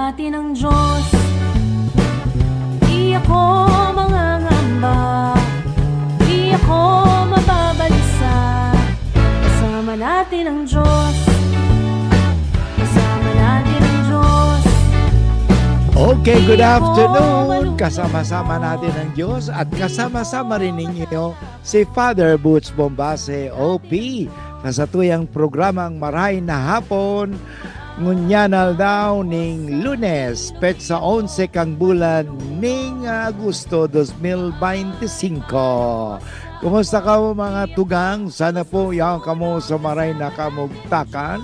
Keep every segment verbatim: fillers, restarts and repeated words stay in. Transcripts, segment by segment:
Atin ang Diyos. Di ako mangangamba. Di ako mababalisa. Kasama natin ang Diyos. Kasama natin ang Diyos. Okay, good afternoon. Kasama-sama natin ang Diyos at kasama-sama rin ninyo si Father Butch Bombase, O P, sa satuyang programang Maray na Hapon, ngunyan aldaw ning Lunes, petsa onse kang bulan ning Agosto dos mil beintisinko. Kumusta kamo, mga tugang? Sana po yaon kamo sa maray na kamugtakan.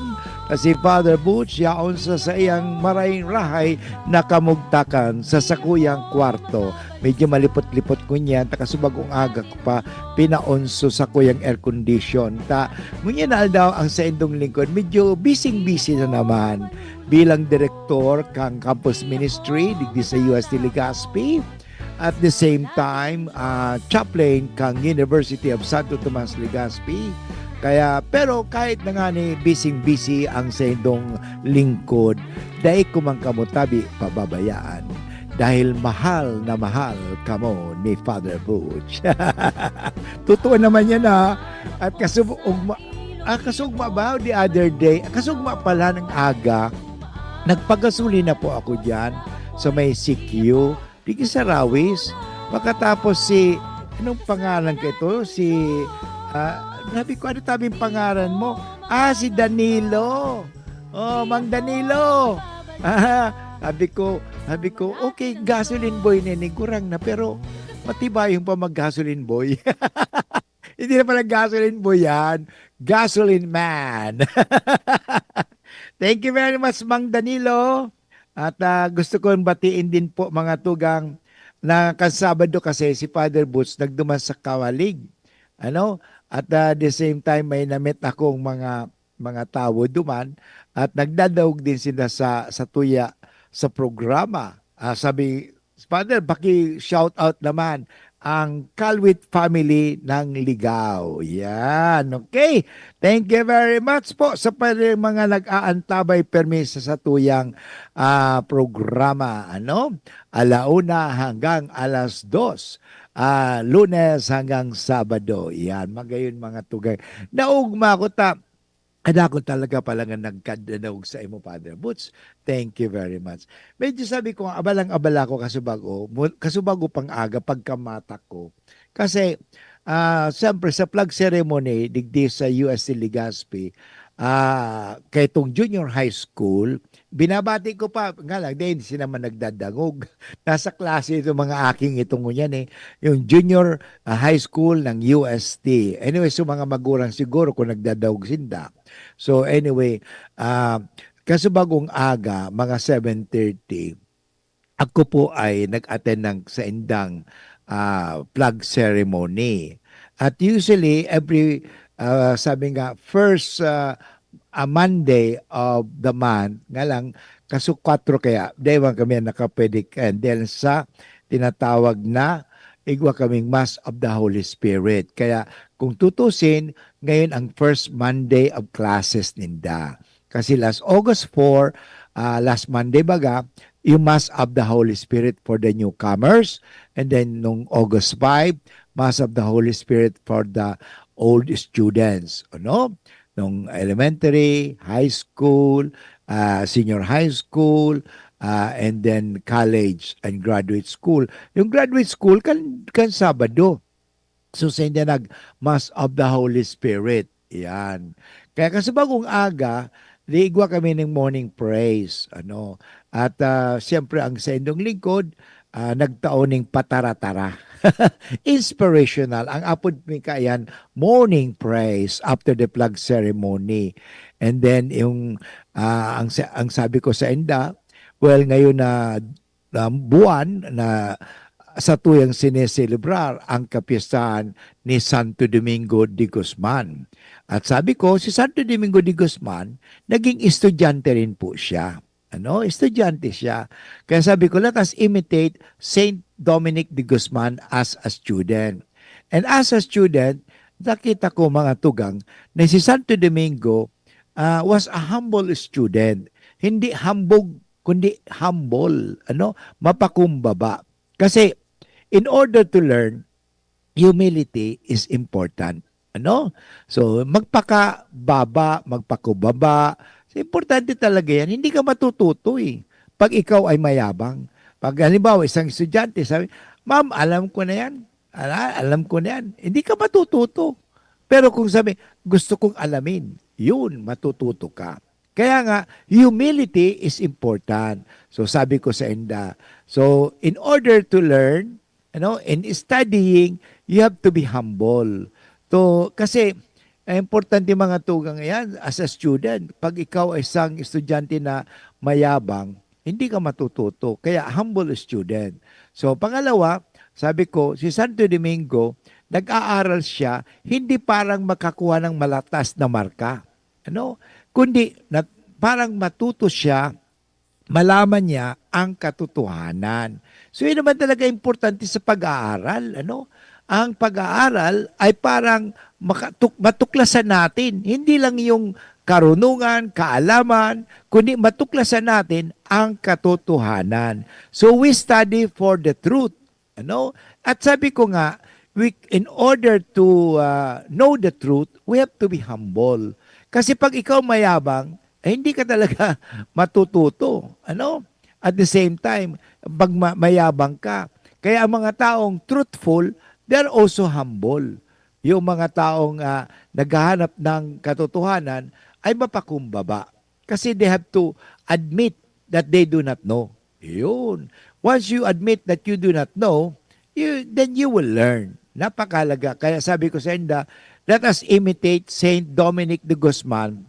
Kasi Father Butch yaon sa saiyang maray rahay na kamugtakan sa sakuyang kwarto. Medyo malipot-lipot ngunyan, ta kasubag-ong aga ko pa pinaonso sakuyang air condition. Ta, ngunyan na aldaw ang saindong lingkod, medyo busy-busy na naman bilang direktor kang campus ministry digdi sa U S T Legazpi. At the same time, ah, chaplain kang University of Santo Tomas Legazpi. Kaya, pero kahit na nga ni busy-busy ang saindong lingkod, dai ko man kamo tabi pababayaan. Dahil mahal na mahal kamo ni Father Butch. Totoo naman yan, ha. At kasugma, ah, kasugma ba the other day? Kasugma pala ng aga, nagpagasolina po ako dyan sa may C Q, digdi sa Rawis. Pagkatapos si, anong pangalan ka ito? Si, ah, sabi ko, "Ano tabing pangalan mo?" "Ah, si Danilo." "Oh, Mang Danilo." Ah, sabi ko, sabi ko, "Okay, gasoline boy na ini, gurang na, pero matibayong pa mag-gasoline boy." Hindi na pala gasoline boy yan. Gasoline man. Thank you very much, Mang Danilo. At, ah, gusto kong batiin din po, mga tugang, na kan Sabado kasi si Father Butch nagduman sa Kawalig. Ano? At, ah, the same time, may namit akong mga, mga tawo duman at nagdadaog din sila sa, sa tuya, sa programa. Ah, sabi, "Father, paki-shout out naman ang Kalwit family ng Ligao." Yan, okay. Thank you very much po sa pwede mga nag-aantabay permi sa satuyang, ah, programa, ano? Ala una hanggang alas dos, ah, Lunes hanggang Sabado. Yan, magayon, mga tugang. Naugma ko ta, kadako talaga pala nga nagkadanaog sa imo, Father Butch. Thank you very much. Medyo sabi ko, abalang-abala ko kasubago, mu-, kasubago pang aga pagkamatak ko. Kasi, ah, siyempre, sa flag ceremony, digdi sa U S T Legazpi, ah, kaitong junior high school, binabati ko pa, nga lang, dahil hindi sila man nagdadangog. Nasa klase itong mga aking itong ngunyan eh, yung junior, ah, high school ng U S T. Anyway, so mga magurang siguro kung nagdadangog sinda. So anyway, ah, kasubagong aga, mga seven thirty, ako po ay nag-attend ng saindang, ah, flag ceremony. At usually, every, ah, sabi nga, first, ah, ah, Monday of the month, nga lang, kaso kwatro kaya, di man kami nakapwede, and then sa tinatawag na igwa kaming Mass of the Holy Spirit. Kaya, kung tutusin, ngayon ang first Monday of classes ninda. Kasi last August four, ah, last Monday baga, yung Mass of the Holy Spirit for the newcomers. And then, nung August five, Mass of the Holy Spirit for the old students. Ano? Nung elementary, high school, ah, senior high school, ah, and then college and graduate school. Yung graduate school, kan, kan Sabado. So, sa hindi nag Mass of the Holy Spirit. Yan. Kaya kasubagong aga, liigwa kami ng morning praise. Ano? At, ah, siyempre, ang saindong lingkod, ah, nagtao ning patara-tara. Inspirational. Ang apod mi kaiyan, morning praise after the flag ceremony. And then, yung, ah, ang sa-, ang sabi ko sa inda, well, ngayon na, na buwan na satuyang sineselebrar ang kapiyestahan ni Santo Domingo de Guzman. At sabi ko, si Santo Domingo de Guzman, naging estudyante rin po siya. Ano? Estudyante siya. Kaya sabi ko, "Let us imitate Saint Dominic de Guzman as a student." And as a student, nakita ko, mga tugang, na si Santo Domingo, ah, was a humble student. Hindi hambog kundi humble, ano, mapakumbaba. Kasi in order to learn, humility is important. Ano? So, magpakababa, magpakumbaba. So, importante talaga yan. Hindi ka matututo eh, pag ikaw ay mayabang. Pag halimbawa, isang estudyante, sabi, "Ma'am, alam ko na yan. Ala, alam ko na yan." Hindi ka matututo. Pero kung sabi, "Gusto kong alamin," yun, matututo ka. Kaya nga, humility is important. So, sabi ko sa inda, so, in order to learn, ano, in studying, you have to be humble. To, kasi, eh, importante, mga tugang, yan, as a student, pag ikaw ay isang estudyante na mayabang, hindi ka matututo. Kaya, humble student. So, pangalawa, sabi ko, si Santo Domingo, nag-aaral siya, hindi parang makakuha ng malatas na marka. Ano? Kundi, na, parang matuto siya, malaman niya ang katotohanan. So, yun naman talaga importante sa pag-aaral, ano? Ang pag-aaral ay parang makatuk-, matuklasan natin, hindi lang yung karunungan, kaalaman, kundi matuklasan natin ang katotohanan. So, we study for the truth, ano? At sabi ko nga, we, in order to, ah, know the truth, we have to be humble. Kasi pag ikaw mayabang, eh, hindi ka talaga matututo, ano? At the same time, pag ma-, mayabang ka. Kaya ang mga taong truthful, they are also humble. Yung mga taong, ah, naghahanap ng katotohanan ay mapakumbaba. Kasi they have to admit that they do not know. Yun. Once you admit that you do not know, you, then you will learn. Napakahalaga. Kaya sabi ko sa inda, let us imitate Saint Dominic de Guzman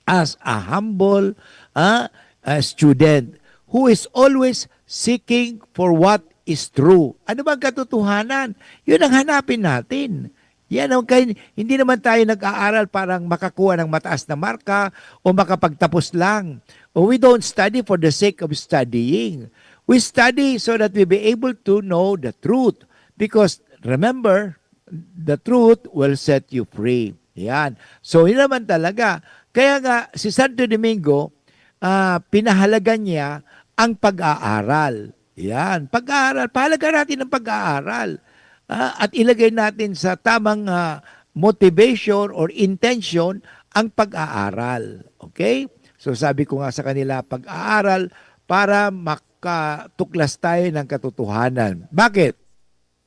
as a humble, ah, ah, student who is always seeking for what is true. Ano bang katotohanan? Yun ang hanapin natin. Yan ang kay-, hindi naman tayo nag-aaral parang makakuha ng mataas na marka o makapagtapos lang. O, we don't study for the sake of studying. We study so that we be able to know the truth. Because, remember, the truth will set you free. Yan. So, yun naman talaga. Kaya nga, si Santo Domingo, ah, pinahalaga niya ang pag-aaral. Yan. Pag-aaral. Pahalaga natin ang pag-aaral. Ah, at ilagay natin sa tamang, ah, motivation or intention ang pag-aaral. Okay? So, sabi ko nga sa kanila, pag-aaral para makatuklas tayo ng katotohanan. Bakit?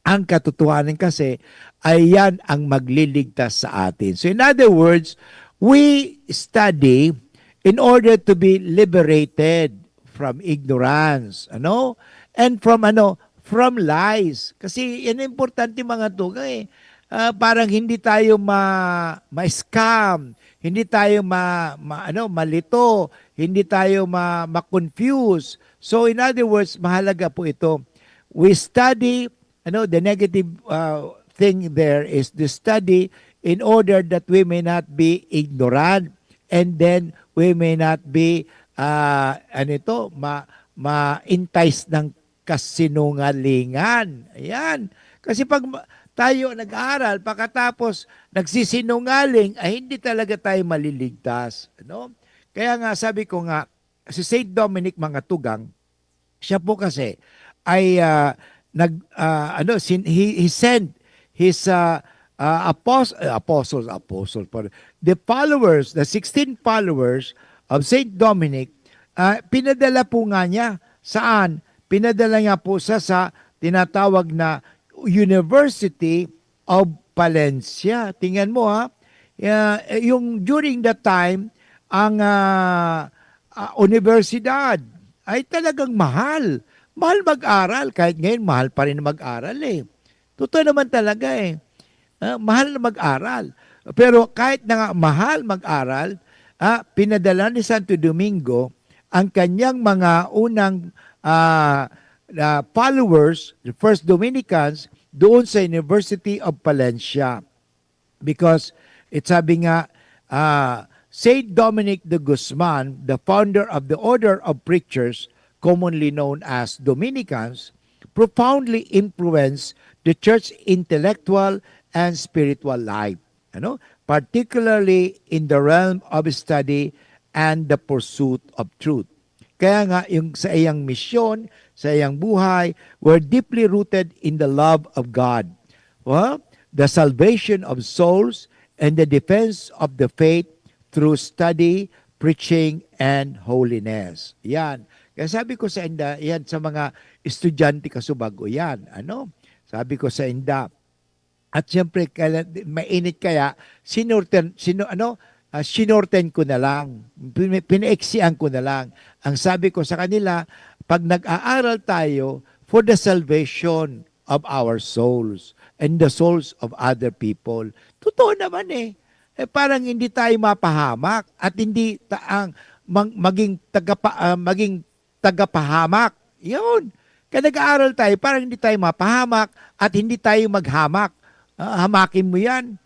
Ang katotohanan kasi ay yan ang magliligtas sa atin. So, in other words, we study in order to be liberated from ignorance, ano? And from, ano, from lies. Kasi yan ang importante, mga tugang, eh. Ah, parang hindi tayo ma-, ma-scam, hindi tayo ma-, ma-, ano, malito, hindi tayo ma-, ma-confuse. So, in other words, mahalaga po ito. We study, ano, the negative, ah, thing there is the study in order that we may not be ignorant, and then we may not be, ah, ano ito, ma-, ma-entice ng kasinungalingan. Ayan. Kasi pag ma-, tayo nag-aaral, pagkatapos nagsisinungaling, ay hindi talaga tayo maliligtas, ano? Kaya nga, sabi ko nga, si Saint Dominic, mga tugang, siya po kasi ay, ah, nag-, ah, ano, sin-, he, he sent his, ah, ah, apos-, ah, apostles, apostles, pardon, the followers, the sixteen followers of Saint Dominic, ah, pinadala po nga niya. Saan? Pinadala niya po sa, sa tinatawag na University of Palencia. Tingnan mo, ha, ya-, eh, yung during that time, ang, ah, ah, universidad ay talagang mahal. Mahal mag-aral. Kahit ngayon, mahal pa rin mag-aral, eh. Totoo naman talaga, eh. Ah, mahal na mag-aral. Pero kahit na nga mahal mag-aral, ah, pinadala ni Santo Domingo ang kanyang mga unang, ah, ah, followers, the first Dominicans, doon sa University of Palencia. Because it sabi nga, ah, Saint Dominic de Guzman, the founder of the Order of Preachers, commonly known as Dominicans, profoundly influenced the church intellectual and spiritual life, ano? Particularly in the realm of study and the pursuit of truth. Kaya nga, yung sa iyang misyon, sa iyang buhay, were deeply rooted in the love of God. Well, the salvation of souls and the defense of the faith through study, preaching, and holiness. Yan. Kaya sabi ko sa inda, yan sa mga estudyante kasubago yan. Ano? Sabi ko sa inda, at siyempre, kaya, mainit kaya, sinorten, sino, ano, ah, sinorten ko na lang. Pina-, pinaiksian ko na lang. Ang sabi ko sa kanila, pag nag-aaral tayo for the salvation of our souls and the souls of other people, totoo naman eh. Eh, parang hindi tayo mapahamak at hindi ta-, ang mag-, maging tagapa-, ah, maging tagapahamak. Yun. Kaya nag-aaral tayo para hindi tayo mapahamak at hindi tayo maghamak. Ah, hamakin mo yan.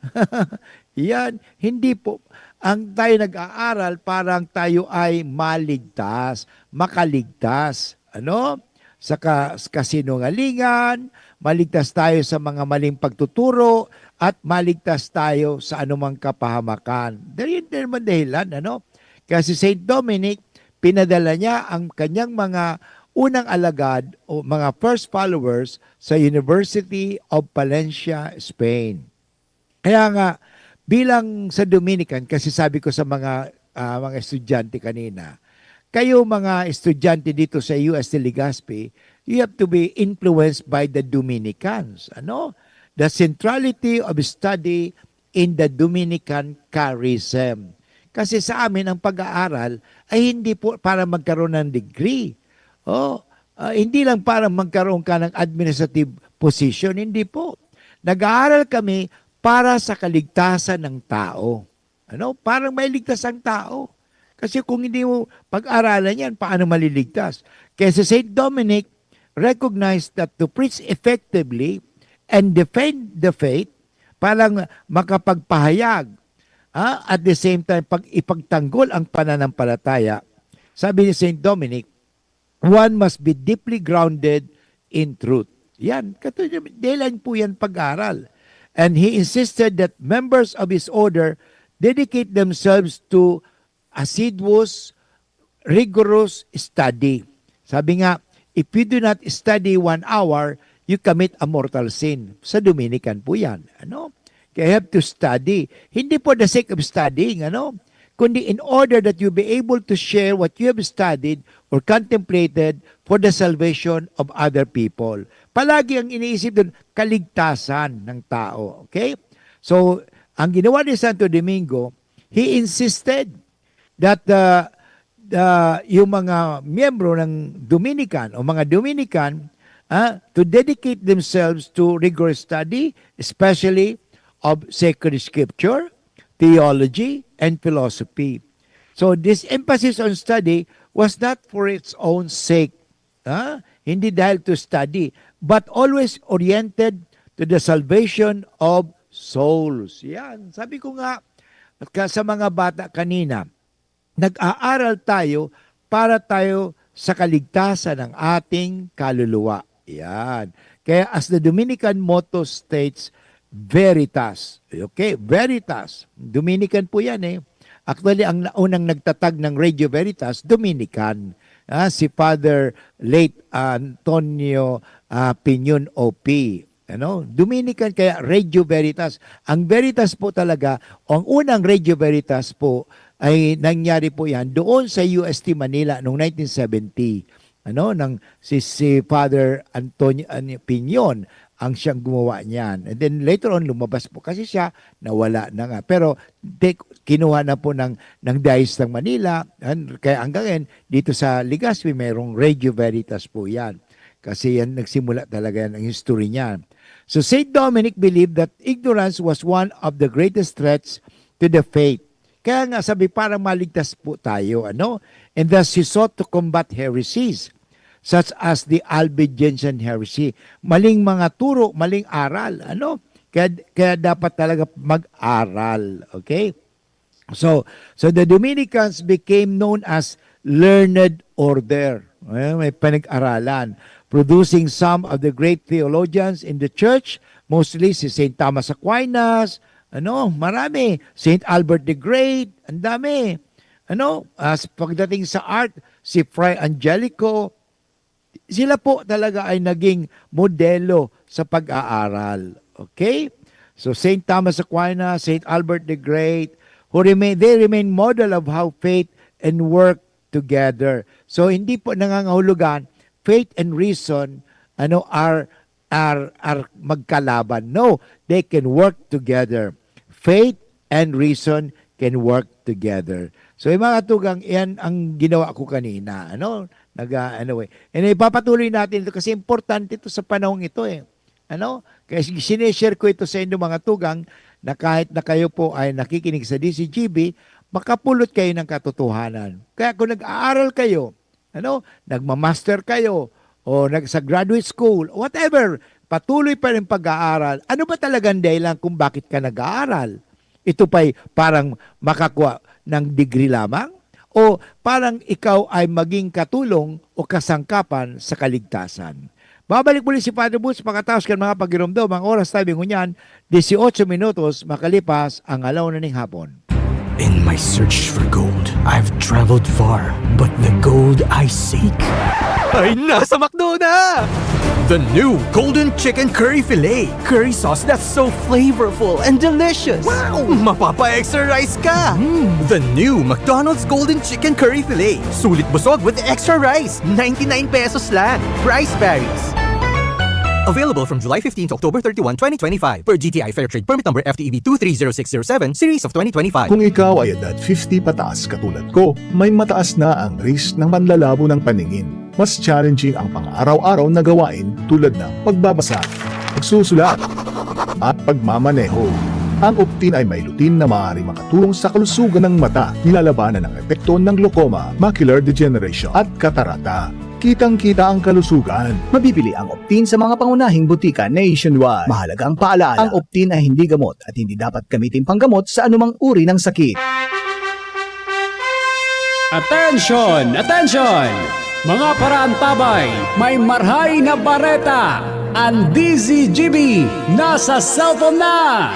Yan. Hindi po. Ang tayo nag-aaral, parang tayo ay maligtas, makaligtas. Ano? Sa ka-, sa kasinungalingan, maligtas tayo sa mga maling pagtuturo, at maligtas tayo sa anumang kapahamakan. Dahil yun din naman dahilan, ano? Kaya si Saint Dominic, pinadala niya ang kanyang mga unang alagad o mga first followers sa University of Palencia, Spain. Kaya nga, bilang sa Dominican, kasi sabi ko sa mga, ah, mga estudyante kanina, kayo mga estudyante dito sa U S T Legazpi, you have to be influenced by the Dominicans. Ano? The centrality of study in the Dominican charism. Kasi sa amin, ang pag-aaral ay hindi po para magkaroon ng degree. Oh, ah, hindi lang para magkaroon ka ng administrative position, hindi po. Nag-aaral kami para sa kaligtasan ng tao. Ano? Parang mailigtas ang tao. Kasi kung hindi mo pag-aralan yan, paano maliligtas? Kaya si Saint Dominic recognized that to preach effectively and defend the faith, parang makapagpahayag, ah, at the same time, pag ipagtanggol ang pananampalataya, sabi ni Saint Dominic, one must be deeply grounded in truth. Yan, katulad, dahilan po yan pag-aral. And he insisted that members of his order dedicate themselves to assiduous, rigorous study. Sabi nga, "If you do not study one hour, you commit a mortal sin." Sa Dominican po yan. Ano? Kaya you have to study. Hindi for the sake of studying, ano? Kundi in order that you be able to share what you have studied or contemplated for the salvation of other people. Palagi ang iniisip doon, kaligtasan ng tao. Okay? So, ang ginawa ni Santo Domingo, he insisted that the, the, yung mga miyembro ng Dominican o mga Dominican, ah, to dedicate themselves to rigorous study, especially of sacred scripture, theology, and philosophy. So this emphasis on study was not for its own sake, ah, hindi dahil to study, but always oriented to the salvation of souls. Yan. Sabi ko nga, ka-, sa mga bata kanina, nag-aaral tayo para tayo sa kaligtasan ng ating kaluluwa. Yan. Kaya as the Dominican motto states, "Veritas." Okay? Veritas. Dominican po yan eh. Actually, ang naunang nagtatag ng Radio Veritas, Dominican. Ah, si Father late Antonio, ah, Piñon O P. Ano? Dominican, kaya Radio Veritas. Ang Veritas po talaga, ang unang Radio Veritas po ay nangyari po yan doon sa U S T Manila noong nineteen seventy. Ano, nang si, si Father Antonio, ano, Piñon ang siyang gumawa niyan. And then later on, lumabas po kasi siya, nawala na nga. Pero take, kinuha na po ng, ng Diocese ng Manila. And, kaya hanggang ngayon, dito sa Legazpi, mayroong Radio Veritas po yan. Kasi yan, nagsimula talaga yan, ang history niyan. So, Saint Dominic believed that ignorance was one of the greatest threats to the faith. Kaya nga sabi, parang maligtas po tayo, ano? And thus, he sought to combat heresies, such as the Albigensian heresy. Maling mga turo, maling aral, ano? Kaya, kaya dapat talaga mag-aral, okay? So, so the Dominicans became known as learned order. Eh, may pinag-aralan. Producing some of the great theologians in the church, mostly si Saint Thomas Aquinas, ano, marami. Saint Albert the Great, ang dami. Ano? As pagdating sa art, si Fray Angelico, sila po talaga ay naging modelo sa pag-aaral. Okay? So, Saint Thomas Aquinas, Saint Albert the Great, who remain, they remain model of how faith and work together. So, hindi po nangangahulugan, faith and reason, ano, are, are, are magkalaban. No, they can work together. Faith and reason can work together. So, yung mga tugang, yan ang ginawa ko kanina. Ano? Nag, ah, ano eh. And ipapatuloy natin ito kasi importante ito sa panahong ito eh. Ano? Kaya sige, sinishare ko ito sa inyo mga tugang na kahit na kayo po ay nakikinig sa D C G B, makapulot kayo ng katotohanan. Kaya kung nag-aaral kayo, ano, nagmamaster kayo, o nag, sa graduate school, whatever, patuloy pa rin pag-aaral. Ano ba talagang dahilan kung bakit ka nag-aaral? Ito pa'y parang makakuha ng degree lamang? O parang ikaw ay maging katulong o kasangkapan sa kaligtasan? Babalik muli si Father Boots pagkatapos kan mga pagiromdom. Ang oras tayo ngunyan, dieciocho minutos makalipas ang alaw na ning hapon. In my search for gold, I've traveled far, but the gold I seek ay nasa McDo na! The new Golden Chicken Curry Filet. Curry sauce that's so flavorful and delicious. Wow! Mapapa-extra rice ka! Mm. The new McDonald's Golden Chicken Curry Filet. Sulit busog with extra rice. Ninety-nine pesos lang. Price varies. Available from July fifteen to October thirty-one, twenty twenty-five. Per G T I Fair Trade Permit Number F T E B two three zero six zero seven, Series of twenty twenty-five. Kung ikaw ay edad fifty pataas katulad ko, may mataas na ang risk ng panlalabo ng paningin. Mas challenging ang pang-araw-araw na gawain tulad ng pagbabasa, pagsusulat, at pagmamaneho. Ang Optin ay may lutein na maaaring makatulong sa kalusugan ng mata, nilalabanan ang epekto ng glaucoma, macular degeneration, at katarata. Kitang-kita ang kalusugan. Mabibili ang Optin sa mga pangunahing butika nationwide. Mahalagang paalaala, ang Optin ay hindi gamot at hindi dapat gamitin panggamot sa anumang uri ng sakit. Attention! Attention! Mga paraantabay, may marhay na bareta! Ang D Z G B nasa cellphone na!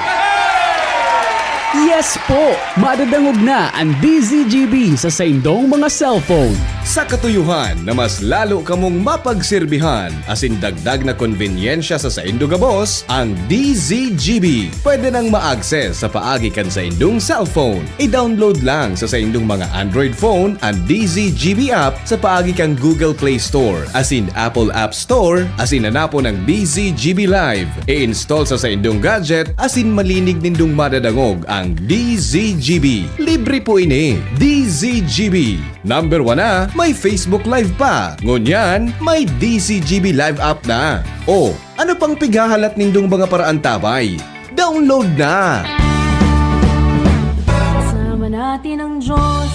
Yes po! Madadangog na ang D Z G B sa saindong mga cellphone. Sa katuyuhan na mas lalo kamong mapagserbihan asin dagdag na konbenyensya sa saindo gabos, ang D Z G B pwede nang ma-access sa paagi kan saindong cellphone. I-download lang sa saindong mga Android phone an D Z G B app sa paagi kan Google Play Store asin Apple App Store asin hanapon ang D Z G B Live. I-install sa saindong gadget asin malinig nindong madadangog ang D Z G B. Libre po ini. D Z G B. Number one na, may Facebook Live pa. Ngunyan, may D Z G B Live app na. O, ano pang pighahalat nindong mga paraantabay? Download na! Kasama natin ang Diyos.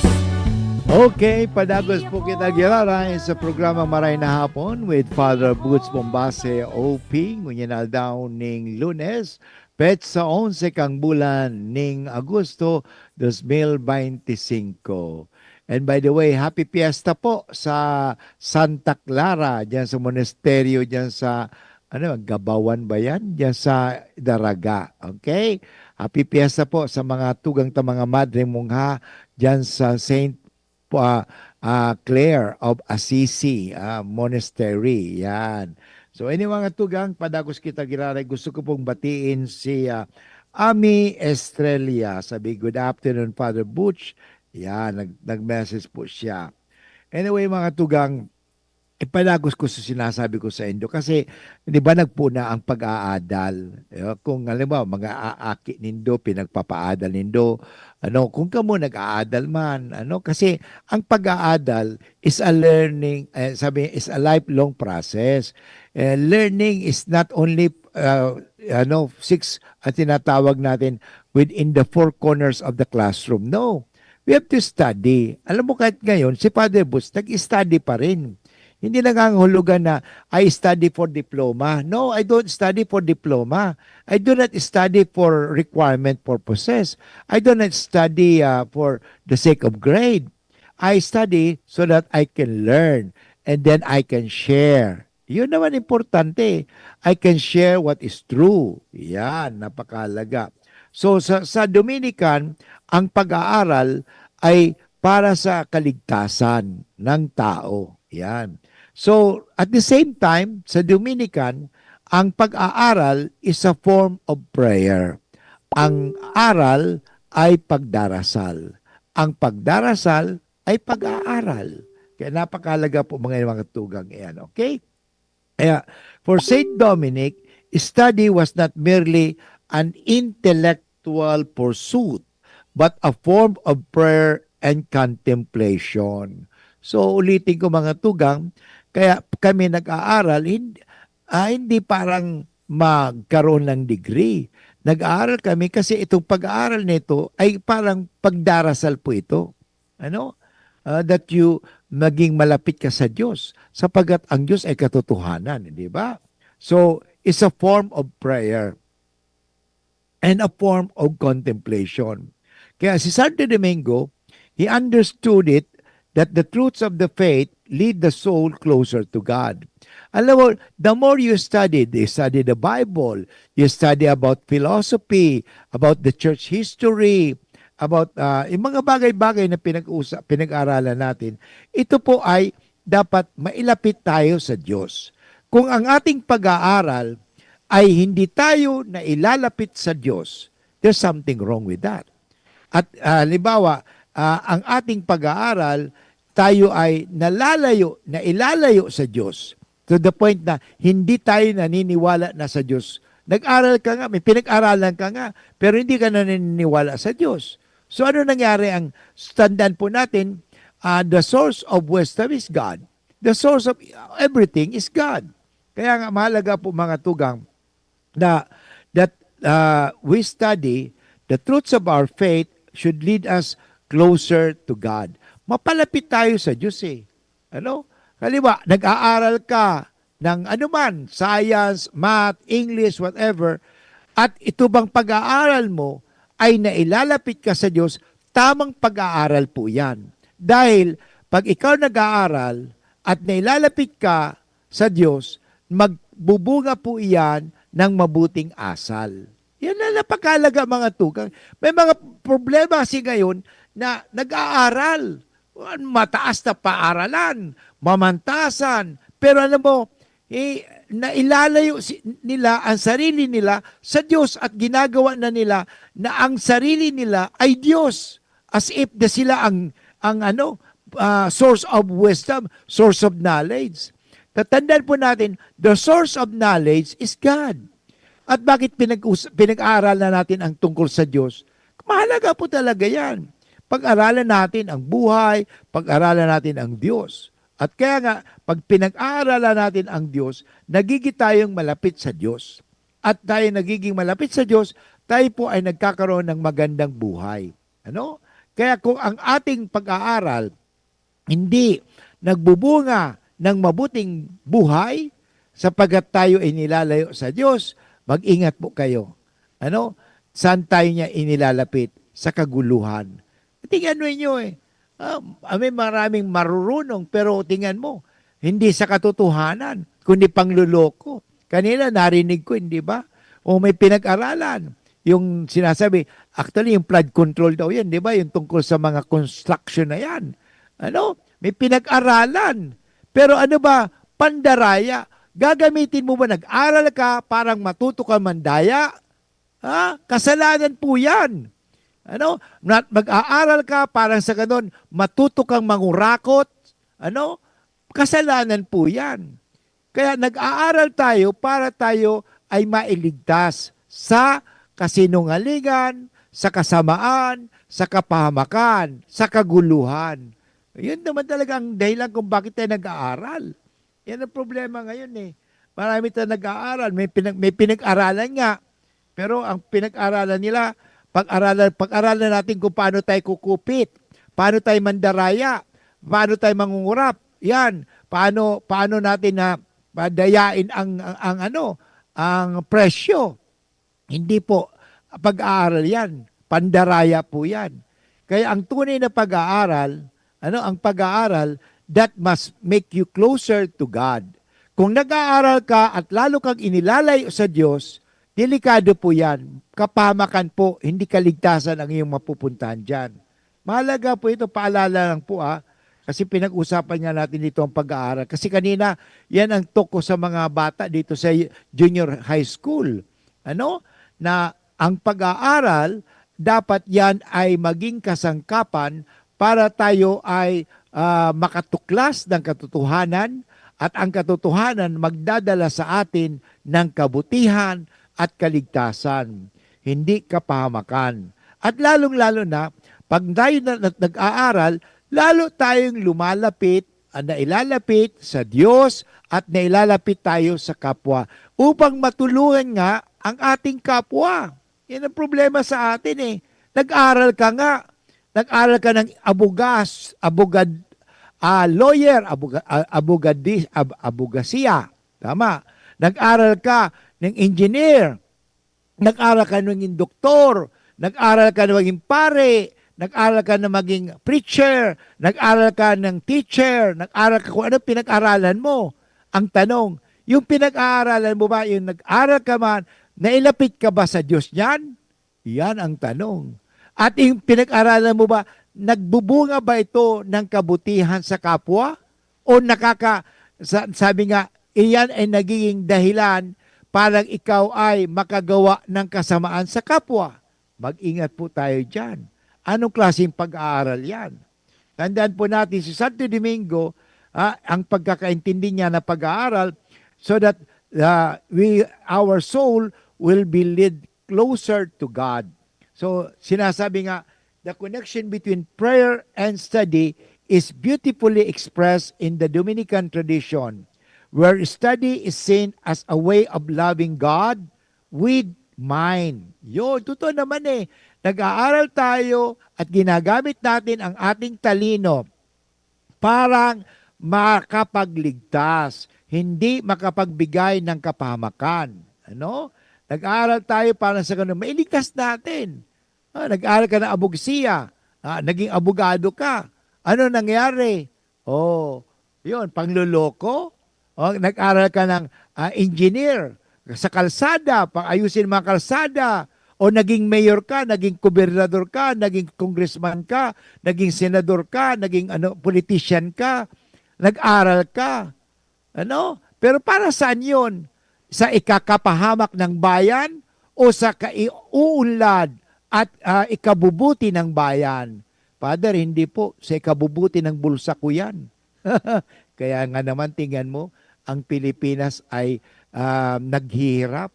Okay, padagos po kita giraray sa programa Maray na Hapon with Father Boots Bombase, O P. Ngunyan aldaw ning Lunes, petsa onse kang bulan ning Agosto, dos mil bente singko. And by the way, happy fiesta po sa Santa Clara, diyan sa monasteryo, diyan sa, ano, Gabawan ba yan? Diyan sa Daraga. Okay? Happy fiesta po sa mga tugang ta mga madre mongha diyan sa Saint, ah, ah, Clare of Assisi, ah, Monastery. Yan. So, anyway, mga tugang, padagos kita giraray. Gusto ko pong batiin si, ah, Ami Estrella. Sabi, "Good afternoon, Father Butch." Yan, nag-, nag-message po siya. Anyway, mga tugang, ipadagos ko sa sinasabi ko saindo kasi, di ba, nagpuna ang pag-aadal. Eh, kung halimbawa, mga aaki nindo, pinagpapaadal nindo, ano, kung kamo nag-aadal man, ano, kasi ang pag-aadal is a learning, eh, sabi, is a lifelong process. Eh, learning is not only, uh, ano, six, ang tinatawag natin, within the four corners of the classroom. No. We have to study. Alam mo, kahit ngayon, si Father Boots, nag-study pa rin. Hindi nangangahulugan na, "I study for diploma." No, I don't study for diploma. I do not study for requirement purposes. I do not study, ah, for the sake of grade. I study so that I can learn and then I can share. Yun naman importante. I can share what is true. Yan, napakahalaga. So, sa, sa Dominican, ang pag-aaral ay para sa kaligtasan ng tao. Yan. So, at the same time, sa Dominican, ang pag-aaral is a form of prayer. Ang aral ay pagdarasal. Ang pagdarasal ay pag-aaral. Kaya napakahalaga po mga, mga tugang iyan, okay? Kaya, for Saint Dominic, study was not merely an intellectual pursuit, but a form of prayer and contemplation. So, ulitin ko mga tugang, kaya kami nag-aaral, hindi, ah, hindi parang magkaroon ng degree. Nag-aaral kami kasi itong pag-aaral nito ay parang pagdarasal po ito. Ano? Ah, that you maging malapit ka sa Diyos, sapagkat ang Diyos ay katotohanan, di ba? So, it's a form of prayer and a form of contemplation. Kaya si Santo Domingo, he understood it that the truths of the faith lead the soul closer to God. Alam mo, the more you study, you study the Bible, you study about philosophy, about the church history, about, ah, yung mga bagay-bagay na pinag-usa-, pinag-aralan natin, ito po ay dapat mailapit tayo sa Diyos. Kung ang ating pag-aaral ay hindi tayo nailalapit sa Diyos, there's something wrong with that. At, ah, halimbawa, ah, ang ating pag-aaral, tayo ay nalalayo, nailalayo sa Diyos. To the point na hindi tayo naniniwala na sa Diyos. Nag-aral ka nga, may pinag-aralan ka nga, pero hindi ka naniniwala sa Diyos. So ano nangyari? Ang tandaan po natin, ah, the source of wisdom is God. The source of everything is God. Kaya nga mahalaga po mga tugang na that, ah, we study the truths of our faith should lead us closer to God. Mapalapit tayo sa Diyos eh. Ano? Halimbawa, nag-aaral ka ng anuman, science, math, English, whatever, at ito bang pag-aaral mo ay nailalapit ka sa Diyos, tamang pag-aaral po yan. Dahil pag ikaw nag-aaral at nailalapit ka sa Diyos, magbubunga po iyan ng mabuting asal. Yan na napakalaga mga tugang. May mga problema kasi ngayon na nag-aaral. Mataas na paaralan, mamantasan. Pero alam mo, eh, nailalayo si, nila ang sarili nila sa Diyos at ginagawa na nila na ang sarili nila ay Diyos. As if na sila ang, ang ano, ah, source of wisdom, source of knowledge. Tatandaan po natin, the source of knowledge is God. At bakit pinag-us-, pinag-aaralan natin ang tungkol sa Diyos? Mahalaga po talaga yan. Pag-aralan natin ang buhay, pag-aralan natin ang Diyos. At kaya nga, pag pinag-aaralan natin ang Diyos, nagiging tayong malapit sa Diyos. At tayo nagiging malapit sa Diyos, tayo po ay nagkakaroon ng magandang buhay. Ano? Kaya kung ang ating pag-aaral hindi nagbubunga ng mabuting buhay, sapagkat tayo ay nilalayo sa Diyos, mag-ingat po kayo. Ano? Saan tayo niya inilalapit? Sa kaguluhan. Tingnan mo inyo eh. Ah, may maraming marurunong, pero tingnan mo, hindi sa katotohanan, kundi pangloloko. Kanina narinig ko, hindi ba? O may pinag-aralan. Yung sinasabi, actually, yung flood control daw yan, di ba? Yung tungkol sa mga construction na yan. Ano? May pinag-aralan. Pero ano ba? Pandaraya. Gagamitin mo ba? Nag-aral ka parang matuto ka mandaya? Ha? Kasalanan po yan. Ano? Nat-, mag-aaral ka parang sa ganon, matuto kang mangurakot. Ano? Kasalanan po yan. Kaya nag-aaral tayo para tayo ay mailigtas sa kasinungalingan, sa kasamaan, sa kapahamakan, sa kaguluhan. Yun naman talaga ang dahilan kung bakit tayo nag-aaral. Yan ang problema ngayon eh. Marami tayong nag-aaral, may pinag-, may pinag-aralan nga. Pero ang pinag-aralan nila, pag-aralan, pag-aralan natin kung paano tayo kukupit, paano tayo mandaraya, paano tayo mangungurap. Yan, paano, paano natin na padayain ang, ang, ang ano, ang presyo. Hindi po pag-aaral yan. Pandaraya po yan. Kaya ang tunay na pag-aaral, ano, ang pag-aaral, that must make you closer to God. Kung nag-aaral ka at lalo kang inilalayo sa Diyos, delikado po yan. Kapahamakan po, hindi kaligtasan ang iyong mapupuntahan dyan. Mahalaga po ito, paalala lang po, ah, kasi pinag-usapan nga natin dito ang pag-aaral. Kasi kanina, yan ang talk ko sa mga bata dito sa junior high school. Ano? Na ang pag-aaral, dapat yan ay maging kasangkapan para tayo ay, ah, makatuklas ng katotohanan, at ang katotohanan magdadala sa atin ng kabutihan at kaligtasan, hindi kapahamakan. At lalong-lalo na, pag tayo na, na, nag-aaral, lalo tayong lumalapit, ah, nailalapit sa Diyos at nailalapit tayo sa kapwa upang matulungan nga ang ating kapwa. Yan ang problema sa atin eh. Nag-aral ka nga. Nag-aral ka ng abugas, abogad, ah, lawyer, abuga, ah, abogadi, ab, abogasiya. Tama. Nag-aral ka ng engineer. Nag-aral ka ng doktor. Nag-aral ka ng maging pare. Nag-aral ka ng maging preacher. Nag-aral ka ng teacher. Nag-aral ka kung ano pinag-aralan mo. Ang tanong, yung pinag-aaralan mo ba, yung nag-aral ka man, nailapit ka ba sa Diyos niyan? Yan ang tanong. At yung pinag-aralan mo ba, nagbubunga ba ito ng kabutihan sa kapwa? O nakaka-, sa, sabi nga, iyan ay nagiging dahilan para ikaw ay makagawa ng kasamaan sa kapwa? Mag-ingat po tayo dyan. Anong klaseng pag-aaral yan? Tandaan po natin, si Santo Domingo, ah, ang pagkakaintindi niya na pag-aaral, so that, ah, we, our soul will be led closer to God. So, sinasabi nga, the connection between prayer and study is beautifully expressed in the Dominican tradition, where study is seen as a way of loving God with mind. Yun, totoo naman eh. Nag-aaral tayo at ginagamit natin ang ating talino para makapagligtas, hindi makapagbigay ng kapahamakan. Ano? Nag-aaral tayo para sa ganun, mailigtas natin. Ah, nag-aaral ka ng abogasiya, ah, naging abogado ka. Ano nangyari? Oh, yun, pangloloko. Oh, nag-aral ka ng, ah, engineer sa kalsada, pang-ayusin mga kalsada. O naging mayor ka, naging gobernador ka, naging congressman ka, naging senador ka, naging ano, politician ka. Nag-aral ka. Ano? Pero para saan yun? Sa ikakapahamak ng bayan o sa kaiuunlad at, ah, ikabubuti ng bayan? Father, hindi po. Sa ikabubuti ng bulsa ko yan. Kaya nga naman, tingnan mo, ang Pilipinas ay, ah, naghihirap.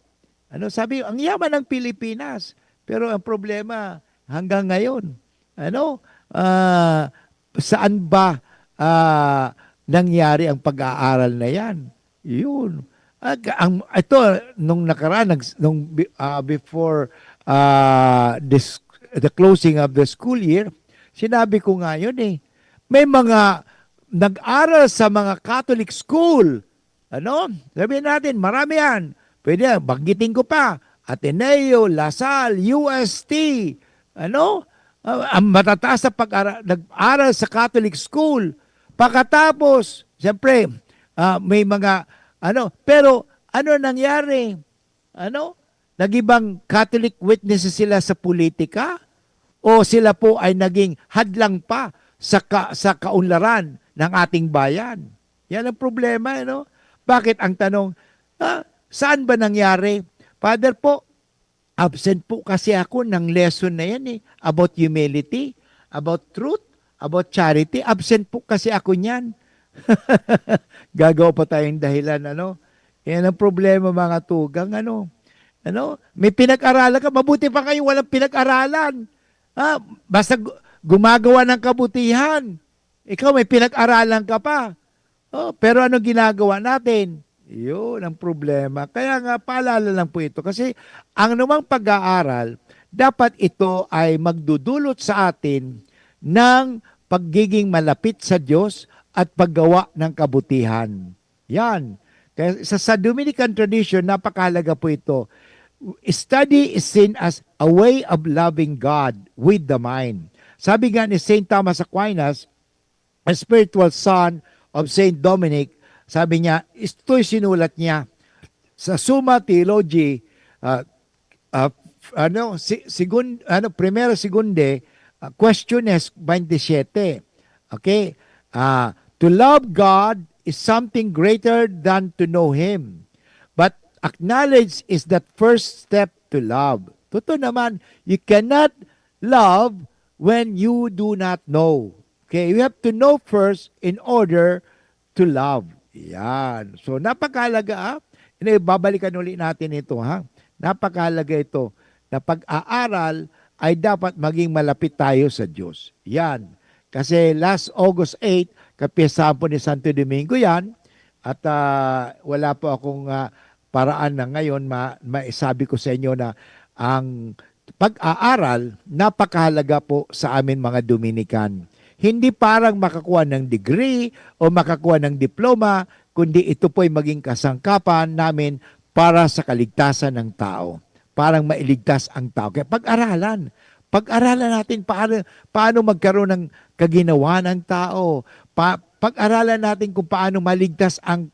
Ano, sabi, ang yaman ng Pilipinas. Pero ang problema, hanggang ngayon, ano, ah, saan ba, ah, nangyari ang pag-aaral na yan? Yun. Ag-, ang, ito, nung nakaraan, nags-, nung bi-, ah, before, ah, this, the closing of the school year, sinabi ko nga yun eh. May mga nag-aral sa mga Catholic school. Ano? Sabihin natin, marami yan. Pwede yan, banggitin ko pa. Ateneo, La Salle, U S T. Ano? Ah, ang matataas sa pag-ara-, nag-aral sa Catholic school. Pagkatapos, siyempre, ah, may mga, ano, pero ano nangyari? Ano? Nagibang Catholic witnesses sila sa politika? O sila po ay naging hadlang pa sa ka-, sa kaunlaran ng ating bayan? Yan ang problema, eh, no? Bakit ang tanong, ah, saan ba nangyari? Father po, absent po kasi ako ng lesson na yan, eh, about humility, about truth, about charity. Absent po kasi ako niyan. Gagawa pa tayong dahilan, ano? Yan ang problema, mga tugang, ano? Ano? May pinag-aralan ka, mabuti pa kayo walang pinag-aralan. Ha? Basta gu-, gumagawa ng kabutihan. Ikaw, may pinag-aralan ka pa. Oh, pero anong ginagawa natin? Yun ang problema. Kaya nga, paalala lang po ito. Kasi ang anumang pag-aaral, dapat ito ay magdudulot sa atin ng pagiging malapit sa Diyos at paggawa ng kabutihan. Yan. Kaya sa, sa Dominican tradition, napakahalaga po ito. Study is seen as a way of loving God with the mind. Sabi nga ni Saint Thomas Aquinas, a spiritual son of Saint Dominic, sabi niya, ito'y sinulat niya sa Summa Theologiae, ah, ah, ano, si, segun-, ano, Primera, Segunde, Ah, Questiones twenty-seven. Okay? Ah, to love God is something greater than to know Him. But acknowledge is the first step to love. Totoo naman, you cannot love when you do not know. Okay? You have to know first in order to love. Yan. So, napakahalaga, ah. Anyway, babalikan uli natin ito, ha? Napakahalaga ito na pag-aaral ay dapat maging malapit tayo sa Diyos. Yan. Kasi last August eight, kapiyestahan po ni Santo Domingo yan. At, ah, wala po akong, ah, paraan na ngayon ma-, maisabi ko sa inyo na ang pag-aaral napakahalaga po sa amin mga Dominican. Hindi parang makakuha ng degree o makakuha ng diploma, kundi ito po'y maging kasangkapan namin para sa kaligtasan ng tao. Parang mailigtas ang tao. Kaya pag-aralan. Pag-aralan natin paano, paano magkaroon ng kaginawa ng tao. Pa-, pag-aralan natin kung paano maligtas ang,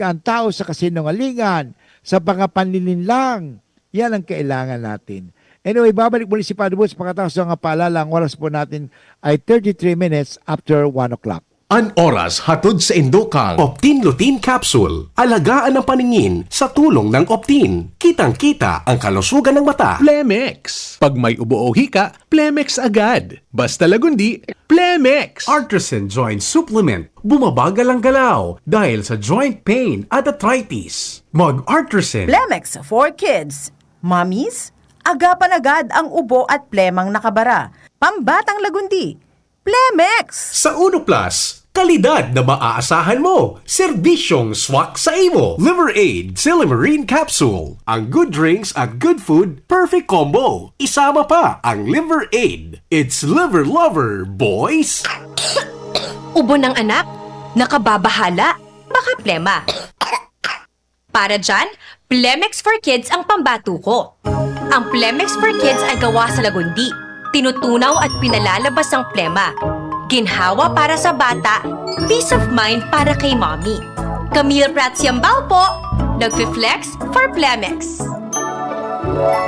ang tao sa kasinungalingan, sa mga panlilinlang. Yan ang kailangan natin. Anyway, babalik muli si Padre Boots pagkatapos ng mga paalala. Ang oras po natin ay thirty-three minutes after one o'clock. An oras hatod sa indo kang Optin Lutein Capsule. Alagaan ang paningin sa tulong ng Optin. Kitang-kita ang kalusugan ng mata. Plemex. Pag may ubo o hika, Plemex agad. Basta Lagundi, Plemex. Artisan Joint Supplement. Bumabagal ang galaw dahil sa joint pain at arthritis. Mag Artisan. Plemex for Kids. Mommies, agapan agad ang ubo at plemang nakabara. Pambatang Lagundi, Plemex! Sa Uno Plus, kalidad na maaasahan mo, serbisyong swak sa imo. Liver Aid, Silymarin Capsule. Ang good drinks at good food, perfect combo. Isama pa ang Liver Aid. It's Liver Lover, boys! Ubo ng anak? Nakababahala? Baka plema. Para dyan, Plemex for Kids ang pambato ko. Ang Plemex for Kids ay gawa sa Lagundi. Tinutunaw at pinalalabas ang plema. Ginhawa para sa bata, peace of mind para kay mommy. Camille Prats Yambao po, nagfi-flex for Plemex.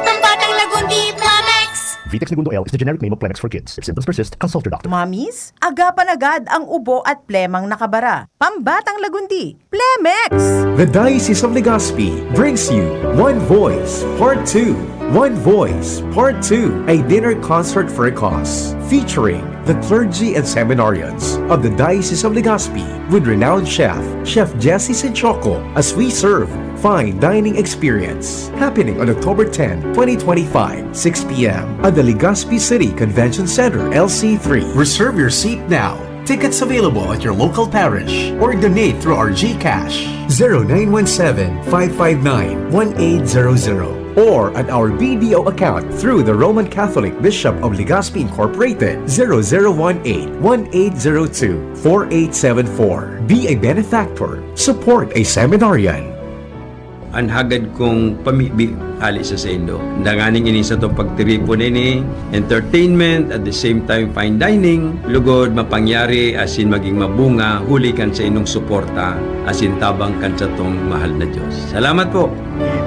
Pambatang Lagundi, Plemex! Vitex Negundo L is the generic name of Plemex for Kids. If symptoms persist, consult your doctor. Mommies, agapan agad ang ubo at plemang nakabara. Pambatang Lagundi, Plemex! The Diocese of Legazpi brings you One Voice Part two. One Voice Part two, a dinner concert for a cause, featuring the clergy and seminarians of the Diocese of Legazpi with renowned chef, Chef Jesse Sinchoco, as we serve fine dining experience, happening on October ten, twenty twenty-five, six p m at the Legazpi City Convention Center, L C three. Reserve your seat now. Tickets available at your local parish or donate through our GCash, zero nine one seven, five five nine, one eight zero zero, or at our B D O account through the Roman Catholic Bishop of Legazpi Incorporated, zero zero one eight, one eight zero two, four eight seven four. Be a benefactor. Support a seminarian. An hagad kong pamibi hale sa saindo. Danganing ini satong pagtiripon ini, entertainment, at the same time fine dining, lugod mapangyari asin magin mabunga huli kan saindong suporta asin tabang kan satong mahal na Dios. Salamat po!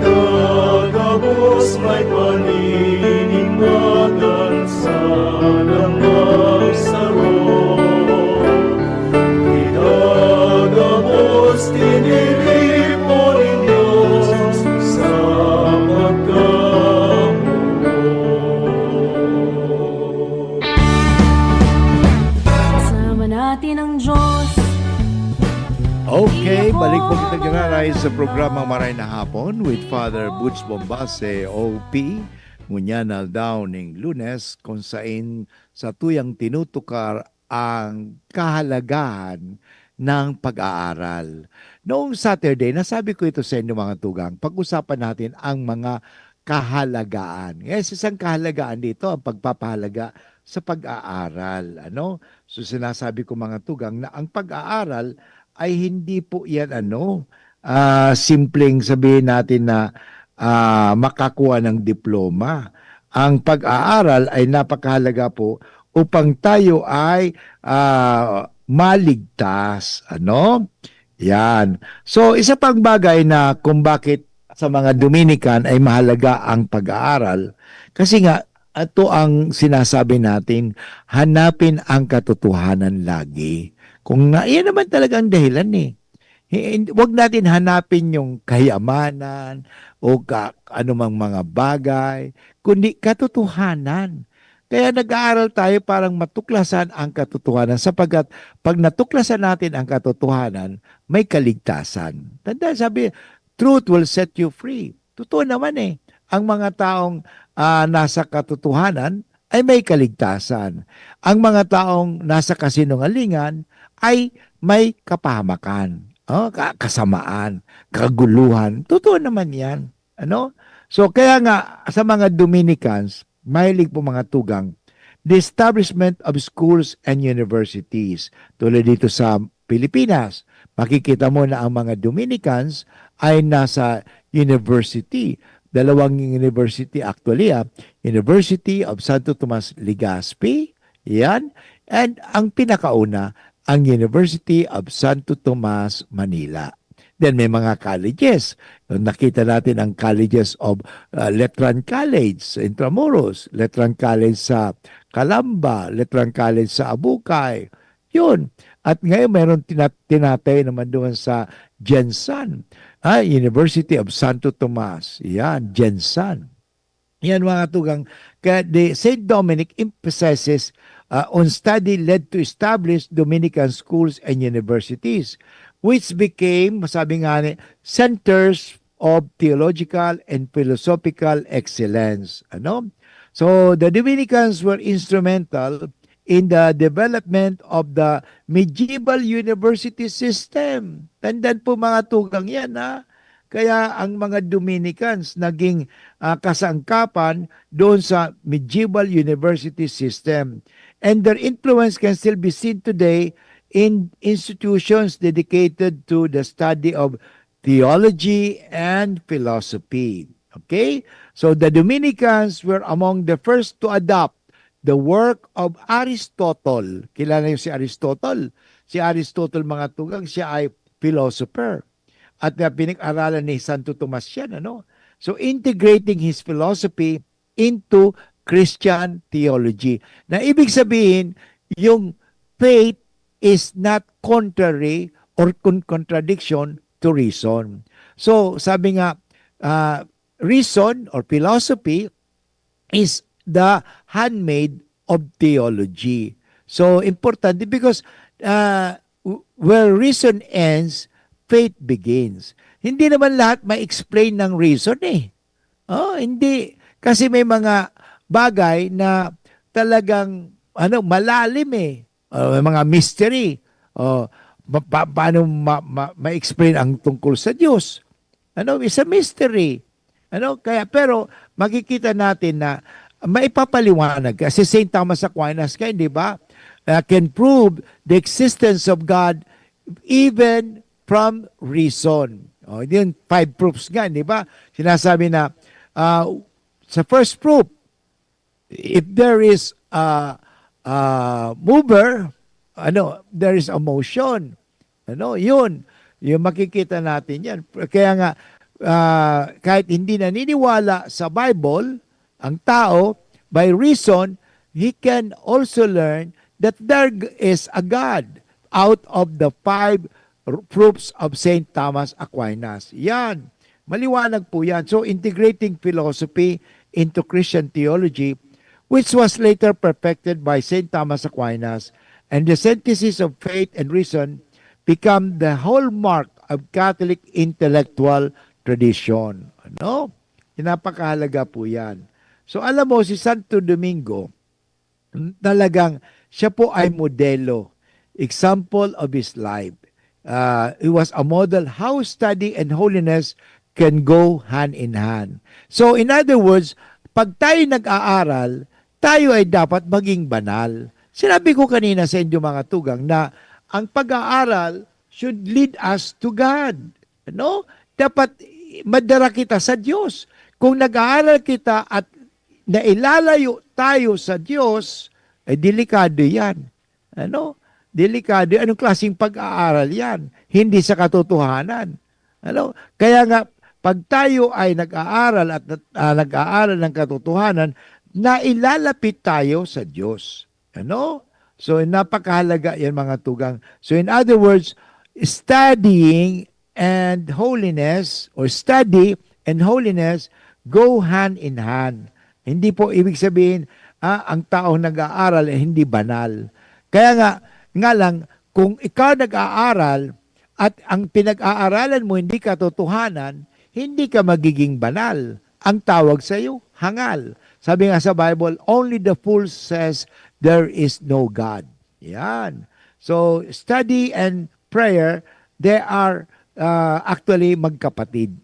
Itagabos may paninimbagan sa mga saro. Itagabos tiniripo nin Diyos sa pagkamuot. Kasama natin ang Diyos. Okay, balik po kita giraray sa programang Maray na Hapon with Father Boots Bombase, O P. Ngunyan aldaw ning Lunes, kung sain sa tuyang tinutukar ang kahalagahan ng pag-aaral. Noong Saturday, nasabi ko ito sa inyo, mga tugang, pag-usapan natin ang mga kahalagaan. Ngayon, sa isang kahalagaan dito, ang pagpapahalaga sa pag-aaral. Ano? So, sinasabi ko, mga tugang, na ang pag-aaral ay hindi po yan, ano, ah, simpleng sabihin natin na, ah, makakuha ng diploma. Ang pag-aaral ay napakahalaga po upang tayo ay, ah, maligtas, ano? Yan. So, isa pang bagay na kung bakit sa mga Dominican ay mahalaga ang pag-aaral, kasi nga, Ato ang sinasabi natin, hanapin ang katotohanan lagi. Kung na, yan naman talaga ang dahilan eh. Hi-, hin-, wag natin hanapin yung kayamanan o ka-, anumang mga bagay, kundi katotohanan. Kaya nag-aaral tayo parang matuklasan ang katotohanan, sapagkat pag natuklasan natin ang katotohanan, may kaligtasan. Tanda, sabi, "Truth will set you free." Totoo naman eh, ang mga taong, ah, nasa katotohanan ay may kaligtasan. Ang mga taong nasa kasinungalingan ay may kapahamakan, oh, ka-, kasamaan, kaguluhan. Totoo naman yan. Ano? So, kaya nga, sa mga Dominicans, mahilig po mga tugang, the establishment of schools and universities. Tulad dito sa Pilipinas, makikita mo na ang mga Dominicans ay nasa university. Dalawang university actually, ah. University of Santo Tomas Legazpi, yan. And ang pinakauna, ang University of Santo Tomas Manila. Then may mga colleges. Nakita natin ang colleges of, ah, Letran College sa Intramuros, Letran College sa Calamba, Letran College sa Abucay. Yun. At ngayon, mayroon tina-, tinatay naman doon sa GenSan, ah, University of Santo Tomas. Yan, GenSan. Yan, mga tugang. Kaya the Saint Dominic emphasizes, ah, on study led to establish Dominican schools and universities, which became, masabi nga ni, centers of theological and philosophical excellence. Ano? So, the Dominicans were instrumental in the development of the medieval university system. Tandaan po, mga tugang, yan, ha? Kaya ang mga Dominicans naging, ah, kasangkapan doon sa medieval university system. And their influence can still be seen today in institutions dedicated to the study of theology and philosophy. Okay? So, the Dominicans were among the first to adopt the work of Aristotle. Kilala niyo si Aristotle? Si Aristotle, mga tugang, siya ay philosopher. At, ah, pinag-aralan ni Santo Tomas yan, ano? So, integrating his philosophy into Christian theology. Na ibig sabihin, yung faith is not contrary or con-, contradiction to reason. So, sabi nga, ah, reason or philosophy is the handmaid of theology. So, importante because, ah, w-, where reason ends, faith begins. Hindi naman lahat ma-explain ng reason eh. Oh, hindi. Kasi may mga bagay na talagang, ano, malalim eh. Oh, may mga mystery. Oh, pa-, pa-, paano ma-, ma-, ma-explain ang tungkol sa Diyos? Ano, it's a mystery. Ano, kaya, pero makikita natin na maipapaliwanag. Kasi Saint Thomas Aquinas, kaya, di ba, uh, can prove the existence of God even from reason. Oh, yun, five proofs nga, di ba? Sinasabi na, ah, sa first proof, if there is a, a mover, ano, there is a motion. Ano, yun. Yung makikita natin yan. Kaya nga, ah, kahit hindi naniniwala sa Bible, ang tao, by reason, he can also learn that there is a God out of the five r-, proofs of Saint Thomas Aquinas. Yan. Maliwanag po yan. So, integrating philosophy into Christian theology, which was later perfected by Saint Thomas Aquinas, and the synthesis of faith and reason become the hallmark of Catholic intellectual tradition. Ano? Napakahalaga po yan. So, alam mo, si Santo Domingo, talagang siya po ay modelo, example of his life. Ah, he was a model how study and holiness can go hand in hand. So, in other words, pag tayo nag-aaral, tayo ay dapat maging banal. Sinabi ko kanina sa inyo, mga tugang, na ang pag-aaral should lead us to God. Ano? Dapat madara kita sa Diyos. Kung nag-aaral kita at nailalayo tayo sa Diyos, eh, delikado yan. Ano? Delikado. Anong klaseng pag-aaral yan? Hindi sa katotohanan. Ano? Kaya nga, pag tayo ay nag-aaral at, ah, nag-aaral ng katotohanan, nailalapit tayo sa Diyos. Ano? So, napakahalaga yan, mga tugang. So, in other words, studying and holiness, or study and holiness, go hand in hand. Hindi po ibig sabihin, ah, ang taong nag-aaral ay hindi banal. Kaya nga, nga lang, kung ikaw nag-aaral at ang pinag-aaralan mo hindi katotohanan, hindi ka magiging banal. Ang tawag sa'yo, hangal. Sabi nga sa Bible, "Only the fool says there is no God." Yan. So, study and prayer, they are, ah, actually magkapatid.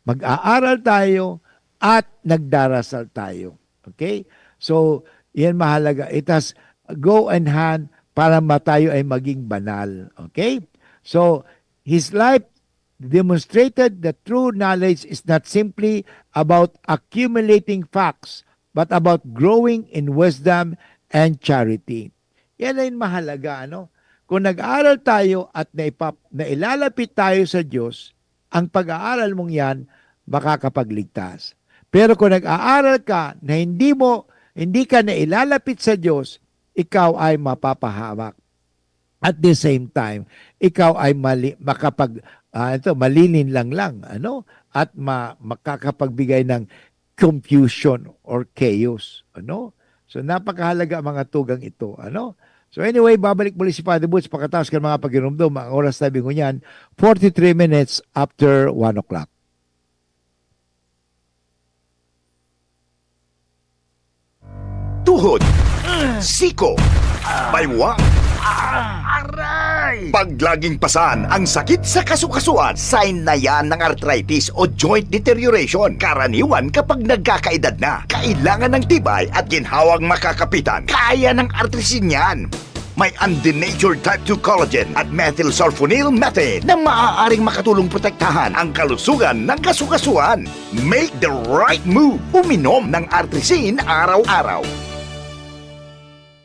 Mag-aaral tayo at nagdarasal tayo. Okay? So, yan mahalaga. It has go in hand para ma-, tayo ay maging banal. Okay? So, his life demonstrated that true knowledge is not simply about accumulating facts, but about growing in wisdom and charity. Yan ay mahalaga, ano? Kung nag-aaral tayo at naipap-, nailalapit tayo sa Diyos, ang pag-aaral mong yan makakapagligtas. Pero kung nag-aaral ka na hindi mo, hindi ka nailalapit sa Diyos, ikaw ay mapapahamak. At the same time, ikaw ay mali-, makapag-, ah, ito, malilinlang lang, ano? At ma-, makakapagbigay ng confusion or chaos, ano? So, napakahalaga ang mga tugang ito, ano? So, anyway, babalik muli si Father Butch pagkatapos kan mga paghinumdom. Ang oras tayo ngunyan, forty-three minutes after one o'clock. Tuhod, siko, baywang, aray! Paglaging pasan ang sakit sa kasukasuan, sign na yan ng arthritis o joint deterioration. Karaniwan kapag nagkakaedad na, kailangan ng tibay at ginhawang makakapitan. Kaya ng Artrisin yan. May undenatured type two collagen at methylsulfonyl methane na maaaring makatulong protektahan ang kalusugan ng kasukasuan. Make the right move. Uminom ng Artrisin araw-araw.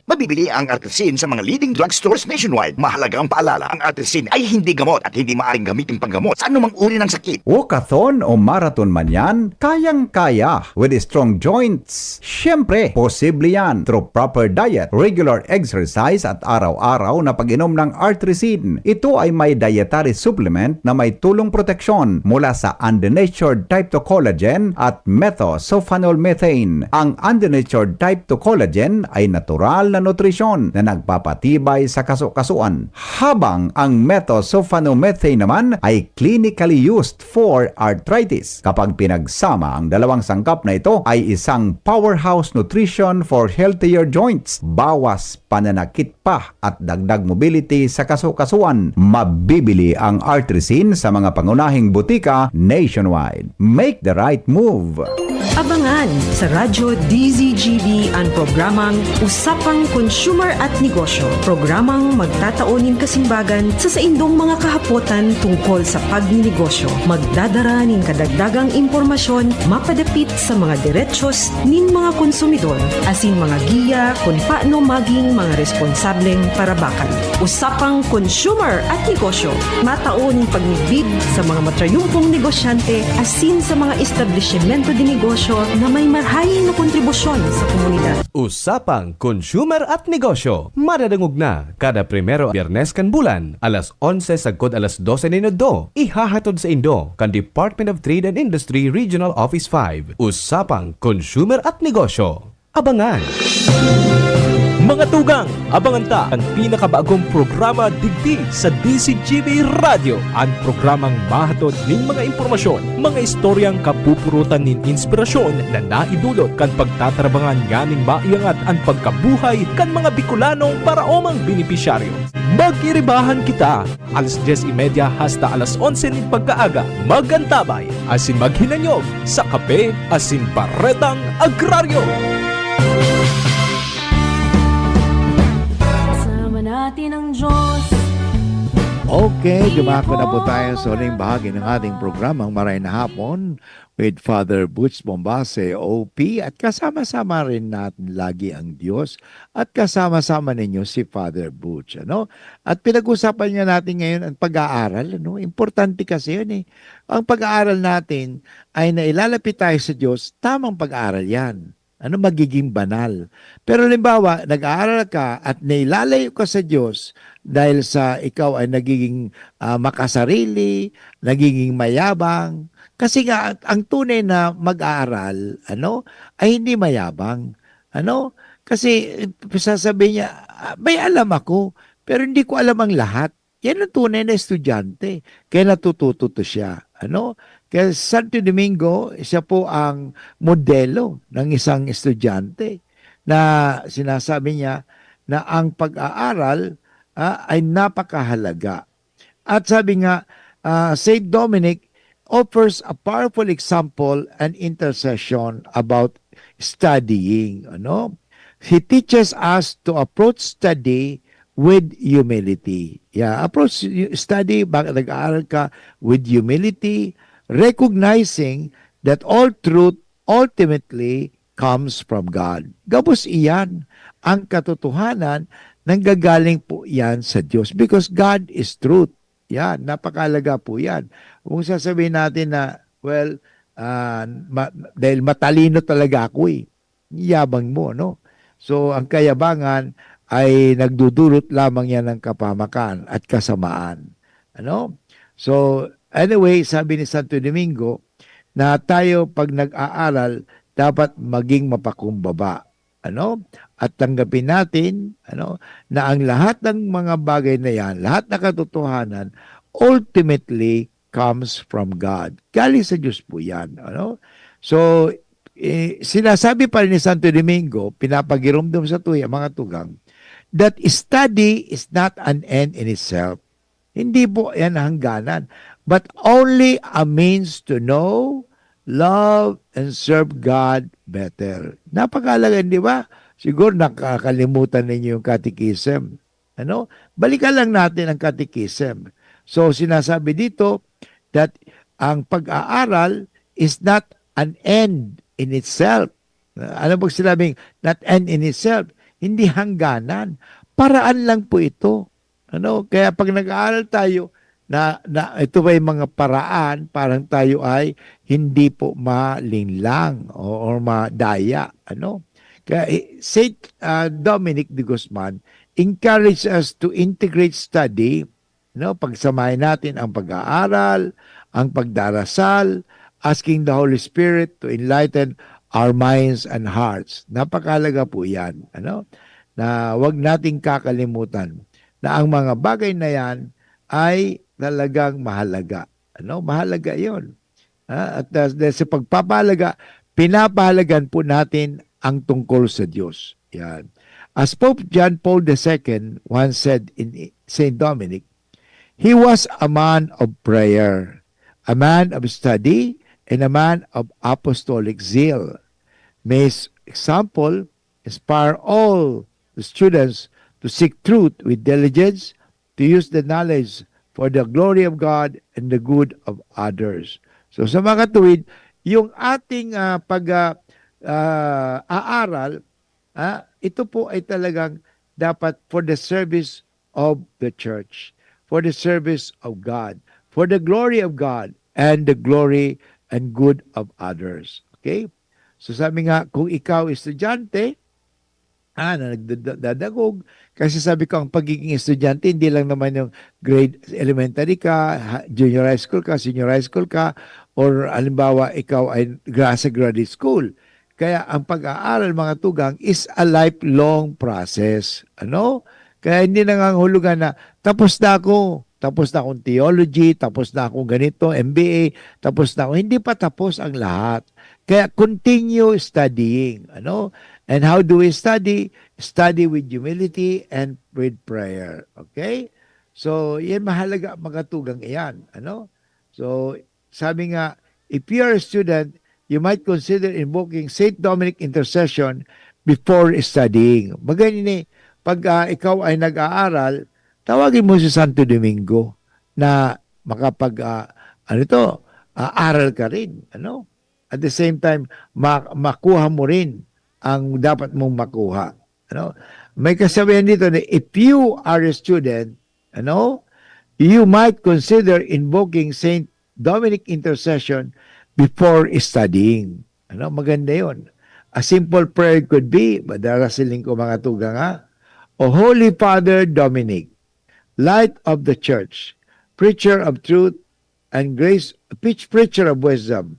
Mabibili ang Artrisin sa mga leading drugstores nationwide. Mahalagang paalala, ang Artrisin ay hindi gamot at hindi maaaring gamitin panggamot sa anumang uri ng sakit. Walkathon o marathon man yan, kayang-kaya with strong joints. Siyempre, posible yan through proper diet, regular exercise at araw-araw na pag-inom ng Artrisin. Ito ay may dietary supplement na may tulong proteksyon mula sa undenatured type two collagen at methylsulfonyl methane. Ang undenatured type two collagen ay natural na nutrisyon na nagpapatibay sa kasukasuan, habang ang methylsulfonyl methane naman ay clinically used for arthritis. Kapag pinagsama, ang dalawang sangkap na ito ay isang powerhouse nutrition for healthier joints. Bawas pananakit pa at dagdag mobility sa kasukasuan. Mabibili ang Artrisin sa mga pangunahing butika nationwide. Make the right move! Abangan sa Radyo D Z G B ang programang Usapang Consumer at Negosyo. Programang magtatao nin kasimbagan sa saindong mga kahapotan tungkol sa pagninegosyo. Magdadara nin kadagdagang impormasyon mapadapit sa mga derechos nin mga konsumidor, asin mga giya kun paano maging mga responsableng parabakan. Usapang Consumer at Negosyo, matao nin pagmidbid sa mga matrayumpong negosyante asin sa mga establisimento de negosyo na may marahay na kontribusyon sa komunidad. Usapang Consumer at Negosyo, madadangog na kada primero Biyernes kan bulan, alas onse sagkod alas dose nin udto. Ihahatod saindo kan Department of Trade and Industry Regional Office five. Usapang Consumer at Negosyo. Abangan! Mga tugang, abangan ta an pinakabagong programa digdi sa D Z G B Radyo, an programang mahatod nin mga impormasyon, mga istoryang kapupurutan nin inspirasyon na naidulot kan pagtatarbangan nganing maiangat an pagkabuhay kan mga Bicolanong paraomang benepisyaryo. Mag-iribahan kita! Alas dyes y media hasta alas onse nin pagkaaga, mag-antabay asin maghinanyog sa Kape asin Baretang Agraryo. Kasama natin ang Diyos. Okay, dumako na po tayo sa huling bahagi ng ating programang Maray na Hapon with Father Butch Bombase, O P, at kasama-sama rin natin lagi ang Diyos at kasama-sama ninyo si Father Butch, ano? At pinag-usapan nga natin ngayon ang pag-aaral, ano? Importante kasi yun, eh. Ang pag-aaral natin ay nailalapit tayo sa Diyos, tamang pag-aaral yan. Ano, magiging banal. Pero halimbawa, nag-aaral ka at nailalayo ka sa Diyos dahil sa ikaw ay nagiging, ah, makasarili, nagiging mayabang. Kasi nga, ang, ang tunay na mag-aaral, ano, ay hindi mayabang. Ano? Kasi, eh, sasabihin niya, "Ah, may alam ako, pero hindi ko alam ang lahat." Yan ang tunay na estudyante. Kaya natututo to siya. Ano? Kaya Santo Domingo, siya po ang modelo ng isang estudyante na sinasabi niya na ang pag-aaral, ah, ay napakahalaga. At sabi nga, ah, Saint Dominic offers a powerful example and intercession about studying. Ano? He teaches us to approach study with humility. Yeah, approach y- study, bak nag-aaral ka, with humility, recognizing that all truth ultimately comes from God. Gabos iyan, ang katotohanan nanggagaling po yan sa Diyos because God is truth. Yan, napakalaga po yan. Kung sasabihin natin na, well, ah, ma- dahil matalino talaga ako eh. Yabang mo, no? So, ang kayabangan ay nagdudulot lamang yan ng kapamakan at kasamaan. Ano? So, anyway, sabi ni Santo Domingo na tayo pag nag-aaral, dapat maging mapakumbaba. Ano? At tanggapin natin, ano, na ang lahat ng mga bagay na yan, lahat na katotohanan, ultimately comes from God. Galing sa Diyos po yan. Ano? So, eh, sinasabi pa rin ni Santo Domingo, pinapagiromdom sa tuya, mga tugang, that study is not an end in itself. Hindi po yan hangganan, but only a means to know, love, and serve God better. Napakalaga, di ba? Siguro nakakalimutan ninyo yung catechism. Ano? Balikan lang natin ang catechism. So, sinasabi dito that ang pag-aaral is not an end in itself. Ano pag sinabing not end in itself? Hindi hangganan. Paraan lang po ito. Ano? Kaya pag nag-aaral tayo, na, na ito ba'y mga paraan, parang tayo ay hindi po malinlang o, or madaya. Ano? Kaya eh, Saint ah, Dominic de Guzman encouraged us to integrate study, no? Pagsamahin natin ang pag-aaral, ang pagdarasal, asking the Holy Spirit to enlighten our minds and hearts. Napakahalaga po yan. Ano? Na wag nating kakalimutan na ang mga bagay na yan ay talagang mahalaga. Ano? Mahalaga yon. Ah, at ah, dahil sa pagpapahalaga, pinapahalagan po natin ang tungkol sa Diyos. Yan. As Pope John Paul the Second once said in Saint Dominic, he was a man of prayer, a man of study, and a man of apostolic zeal. May s- example inspire all the students to seek truth with diligence, to use the knowledge for the glory of God and the good of others. So sa mga tuwid, yung ating ah, pag ah, ah, aaral, ah, ito po ay talagang dapat for the service of the church, for the service of God, for the glory of God, and the glory and good of others. Okay? So sabi nga, kung ikaw estudyante, ah, na nagdadagog, kasi sabi ko, ang pagiging estudyante, hindi lang naman yung grade elementary ka, ha- junior high school ka, senior high school ka, or halimbawa, ikaw ay gra- sa graduate school. Kaya ang pag-aaral, mga tugang, is a lifelong process. Ano? Kaya hindi nangangahulugan na tapos na ako, tapos na akong theology, tapos na akong ganito, M B A, tapos na ako. Hindi pa tapos ang lahat. Kaya continue studying. Ano? And how do we study? Study with humility and with prayer. Okay? So, yan mahalaga, mga tugang iyan. Ano? So, sabi nga, if you are a student, you might consider invoking Saint Dominic intercession before studying. Magani ni, pag ah, ikaw ay nag-aaral, tawagin mo si Santo Domingo na makapag, ah, ano to, ah, aral ka rin. Ano? At the same time, ma- makuha mo rin ang dapat mong makuha. Ano? May kasabihan dito na if you are a student, ano, you might consider invoking Saint Dominic intercession before studying. Ano, maganda 'yon. A simple prayer could be, madara siling ko mga tugang ha, "O Holy Father Dominic, light of the church, preacher of truth, and grace, preach, preacher of wisdom,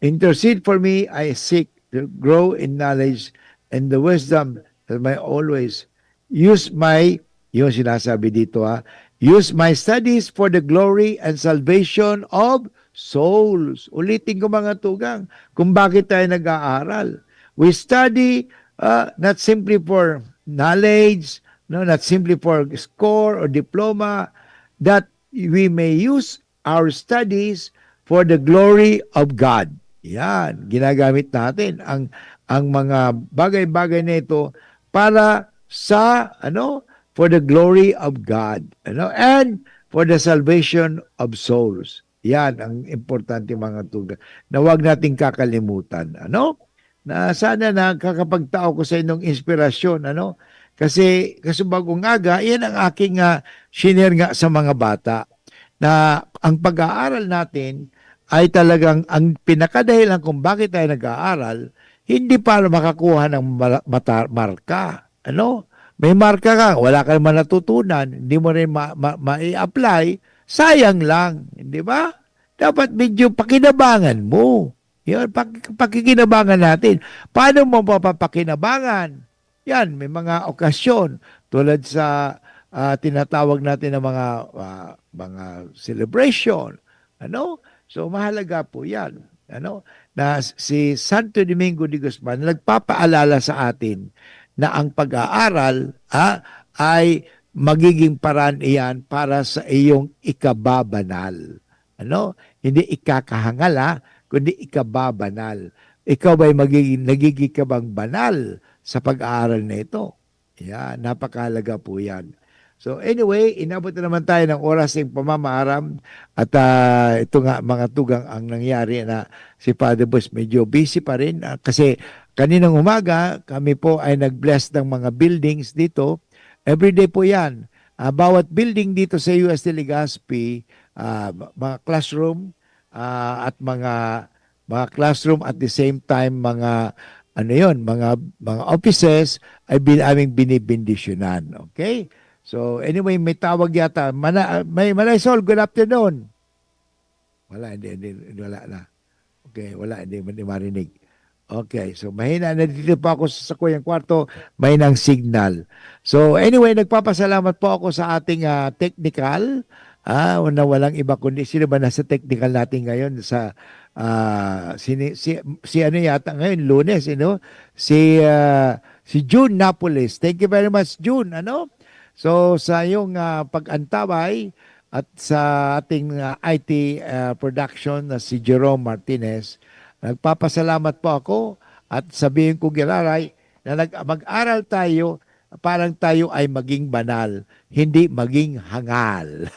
intercede for me. I seek to grow in knowledge and the wisdom that may always use my," yung sinasabi dito ha, "use my studies for the glory and salvation of souls." Ulitin ko mga tugang, kung bakit tayo nag-aaral. We study uh, not simply for knowledge, no, not simply for score or diploma, that we may use our studies for the glory of God. Yan, ginagamit natin ang ang mga bagay-bagay na ito para sa ano, for the glory of God, ano, and for the salvation of souls. Yan ang importante, mga tugang, na huwag nating kakalimutan, ano? Na sana nakakapagtao ko sa inyong inspirasyon, ano? Kasi, kasi bagong aga, yan ang aking, ah, shinare nga sa mga bata, na ang pag-aaral natin ay talagang ang pinakadahilan kung bakit tayo nag-aaral, hindi para makakuha ng mala-, mata-, marka, ano? May marka ka, wala ka naman natutunan, hindi mo rin ma-, ma-, mai-apply, sayang lang, di ba? Dapat medyo pakinabangan mo. Yun, pak-, pakikinabangan natin. Paano mo mapapakinabangan? Yan, may mga okasyon tulad sa, ah, tinatawag natin na mga, ah, mga celebration, ano? So, mahalaga po yan, ano? Na si Santo Domingo de Guzman nagpapaalala sa atin na ang pag-aaral, ah, ay magiging paraan iyan para sa iyong ikababanal. Ano? Hindi ikakahangal, ha, kundi ikababanal. Ikaw ba'y magiging, nagiging ka bang banal sa pag-aaral na ito? Yan, napakahalaga po yan. So anyway, inabot na naman tayo ng oras ng pamamaaram. At, ah, ito nga, mga tugang, ang nangyari na si Father Bus medyo busy pa rin. Ah, kasi kaninang umaga, kami po ay nag-bless ng mga buildings dito. Everyday po yan. Ah, bawat building dito sa U S T Legazpi, ah, mga classroom, ah, at mga, mga classroom, at the same time, mga, ano yon, mga, mga offices ay bin-, aming binibindisyonan. Okay? So, anyway, may tawag yata. Mana-, may Manay Sol, good afternoon. Wala, hindi, hindi, wala na. Okay, wala, hindi, hindi marinig. Okay, so mahina na dito pa ako sa sakuyang kwarto, may nang signal. So anyway, nagpapasalamat po ako sa ating, ah, technical, ah, na walang iba kundi sino ba nasa technical natin ngayon sa, ah, sini-, si, si ano yata ngayon, Lunes, you know? Si, ah, si June Napoles. Thank you very much, June, ano? So sa iyong, ah, pag-antabay at sa ating, ah, I T, ah, production na si Jerome Martinez, nagpapasalamat po ako at sabihin ko giraray na nag-, mag-aral tayo parang tayo ay maging banal, hindi maging hangal.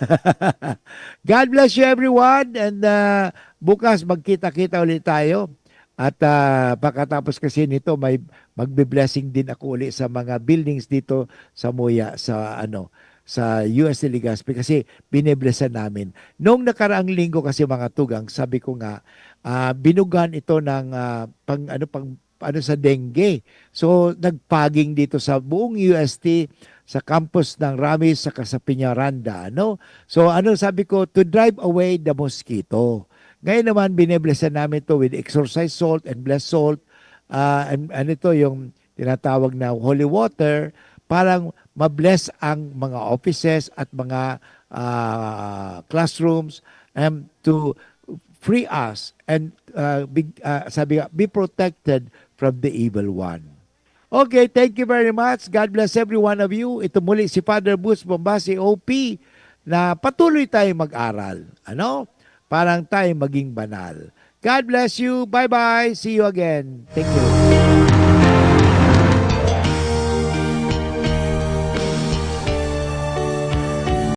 God bless you everyone, and, ah, bukas magkita-kita ulit tayo. At, ah, pagkatapos kasi nito, may magbe-blessing din ako uli sa mga buildings dito sa Muya, sa ano, sa U S T Legazpi kasi bine-blessan namin. Noong nakaraang linggo kasi, mga tugang, sabi ko nga, ah, binugan ito ng, ah, pang ano, pang ano sa dengue. So, nagpaging dito sa buong U S T, sa campus ng Ramis, saka sa Peñaranda, ano? So, ano sabi ko, "To drive away the mosquito." Ngayon naman, bine-blessan namin to with exorcised salt and blessed salt. Ah, and, ano ito, yung tinatawag na holy water, parang ma-bless ang mga offices at mga, ah, classrooms, um, to free us and, ah, be, ah, sabi nga, "Be protected from the evil one." Okay, thank you very much. God bless every one of you. Ito muli si Father Boots Bombasi, O P, na patuloy tayong mag-aral. Ano? Parang tayo maging banal. God bless you. Bye-bye. See you again. Thank you.